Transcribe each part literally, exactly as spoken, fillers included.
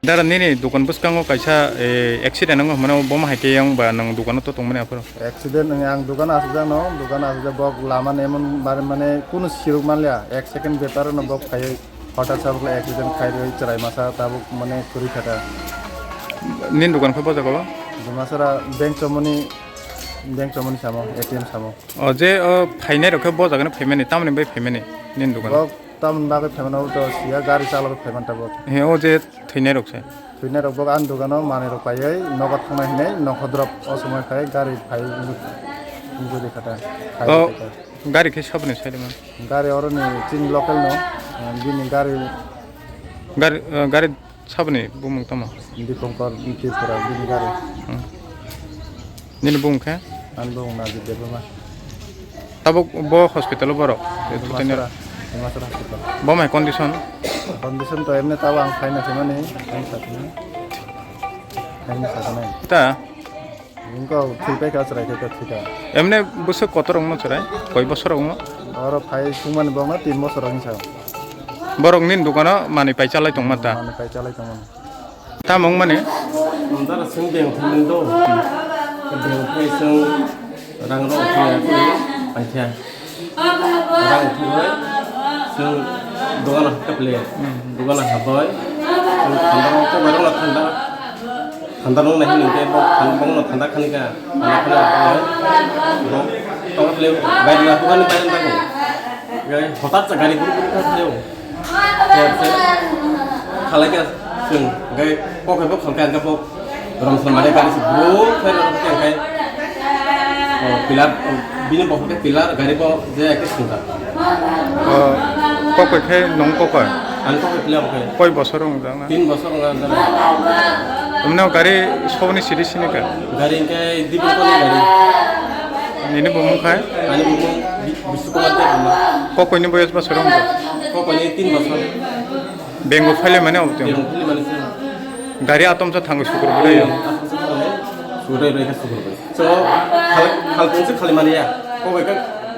Dara nini dukan bwskango kaisa, eh, accident wngkha hwnmano, bo ma hai khe yang ba nwng dukano to tongmani aphuru? Accident wngya, ang dukano asukjakno, dukano asukjak, bok lama ni emon bare mane kunu siruk manliya, ek second bepar no bok khaiwi hotat sabuk accident khairwi chwrai masa tabuk mane kwrwi khata. Nini dukan khe bo jaga o? Dumasara bank chomoni, bank chomoni samo, A T M samo. O je o phainai rok khe bo jaga ni phaimani, tamoni bai phaimani nini dukan? Bok tamoni bagwi phaimani, o to siya gari chalok phaiman tabuk. He, o je thwinai rok se? Thwinai rok bo ani dogano manwi rok paiwi nogo thangnai hinwi nokho drop o somoi khai gari phai wngwi, wngwi rikha ta, khai O, rikha ta. Gari khe saboni side man? Gari oroni chini local no, ah, bini gari. Gari, ah, gari saboni bumung tamo? Dipankar Tripura bini gari. Hmm. Nini bung khe? Ani bung Najib Debbarma. Tabuk bo hospital o borok? Dimasara, Dimasara hospital. Bo mai condition? Condition to emne tabo ang khaina thwimani, ang sakni. Ang sakni. Ta? Ingko thwi pai ka chwrai khe thwi ka. Emne bwswk kotor wngno chwrai? Koi bosor wngno? Oro phai sungmani bongno tin bosor wngsa. Borok nini dukano manwi pai chalai tongma ta? Manwi pai chalai tongmani. Tamo wngmani? Dara chwng beng thangmani do. Beng thai chwng rang rok thwi ya thwi paikha. Rang thwi chwng dogano hakhe ple. Dogano habai. Chwng thanda rok to barok na thanda. Thanda rok nai hinke bo thanda rok na thanda khani ka. Thanda khani rok bo to ple bai na ko ni bai na ko. Gai hotat sa gari guru guru ka thai. Khalai khe chwng, hwnkhe kok hai bo khalkha, hwnkhe bo rom sal mane gari se bro khe rom khe hwnkhe, o, pillar, bini bo hwnkhe pillar, gari bo je khe swngjak. O, kok hai khe nwng kok hai? Ang kok hai pillar bo khe. Koi bosor wng jang na? Tin bosor wng jang. Omno gari soboni siri sini kha? Gari hwnkhe Dipin Koni gari. Nini bumung khai? Ani bumung Bi-, Bisnu Kumar Debbarma. Kok hai ni boyos bosor wng jang? Kok hai ni tin bosor. Bengo phaile mane obo tong. Bengo phaile mane se. Gari atom sa thango sukur bwlai yo. Atom sa thango sukur bwlai, sukur bwlai. So, khal, khal pung se khali mani ya. Ko bai ka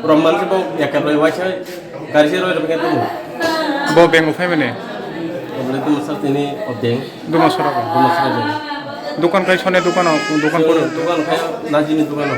rom man se bo ya ka bai wai sai gari se roi roi ka tu. Bo bengo phai mane. Obo le tu sa tini o beng. Duma sora ko. Duma sora beng. Dukan kai sone dukan o, dukan poro. Dukan kai najini dukan o.